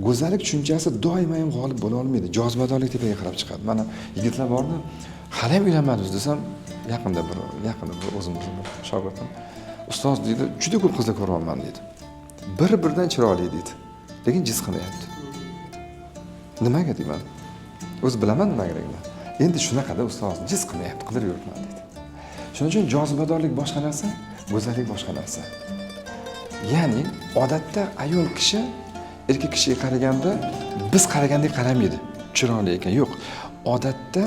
Go'zallik tushunchasi doimo ham g'olib bo'la olmaydi. Jozibadorlik tepaga qarab chiqadi. Mana yigitlar bordi, hali ham uylanmadingiz desam, yaqinda bir o'zimizni bir shogirdim, "Ustoz, – deydi, – juda ko'p qizlar ko'ryapman, – deydi. – Bir biridan chiroyli, – deydi, – lekin jiz qilmayapti. Nimaga?" deyman. O'zi bilaman nimagaligini. "Endi shunaqada, ustoz, jiz qilmayapti, qidirib yuribman", deydi. Shuning uchun jozibadorlik boshqa narsa, go'zallik boshqa narsa. Ya'ni odatda ayol kishi erkak kishiga qaraganda biz qaragandek qaramaydi, chiroyli ekan, yo'q. Odatda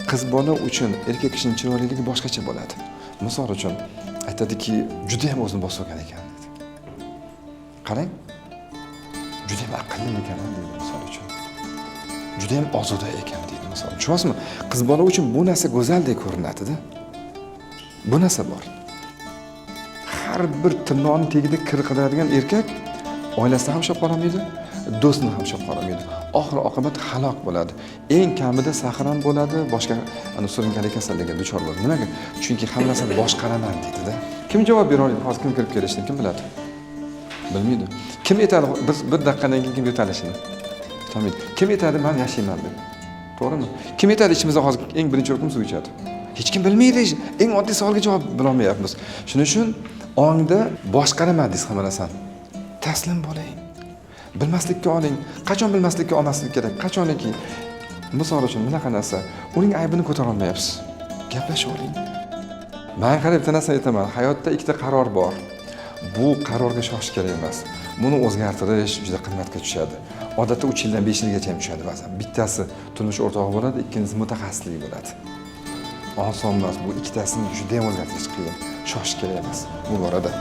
qiz bola uchun erkak kishining chiroyliligi boshqacha bo'ladi. Misol uchun, aytadiki, "Judayam o'zini bosib olgan ekan", deydi. "Qarang, judayam aqlli ekan", deydi. Misol uchun, "Judayam ozoda ekan", deydi. Misol, tushunyapsizmi? Qiz bola uchun bu narsa go'zaldek ko'rinadida. Bu narsa bor. Har bir tirnoqni tagida kir qidiradigan erkak oilasini ham ushlab qololmaydi, do'stini ham ushlab qololmaydi, oxir oqibat halok bo'ladi. Eng kamida сахар ham bo'ladi, boshqa ana surunkali kasallikka duchor bo'ladi. Nimaga? Chunki hamma narsani boshqaraman deydida. Kim javob bera oladi? Hozir kim kirib kelishini kim biladi? Bilmaydi. Kim aytadi bir daqiqadan keyin kim yo'talishini? Aytolmaydi. Kim aytadi man yashayman deb? To'g'rimi? Kim aytadi ichimizda hozir eng birinchi kim suv ichadi? Hech kim bilmaydi. Eng oddiy savolga javob bilolmayapmiz. Shuning uchun ongda boshqaraman deysiz hamma narsani, taslim bo'ling, bilmaslikka oling. Qachon bilmaslikka olmaslik kerak? Qachoniki, misol uchun, bunaqa narsa, uning aybini ko'tara olmayapsiz, gaplashib oling. Man qarab bitta narsani aytaman: hayotda ikkita qaror bor. Bu qarorga shoshish kerak emas, buni o'zgartirish juda qimmatga tushadi. Odatda 3 yildan 5 yilgacha ham tushadi ba'zan. Bittasi turmush o'rtog'i bo'ladi, ikkinchisi mutaxassislik bo'ladi. Oson emas bu ikkitasini, judayam o'zgartirish qiyin. Shoshish kerak emas bu borada.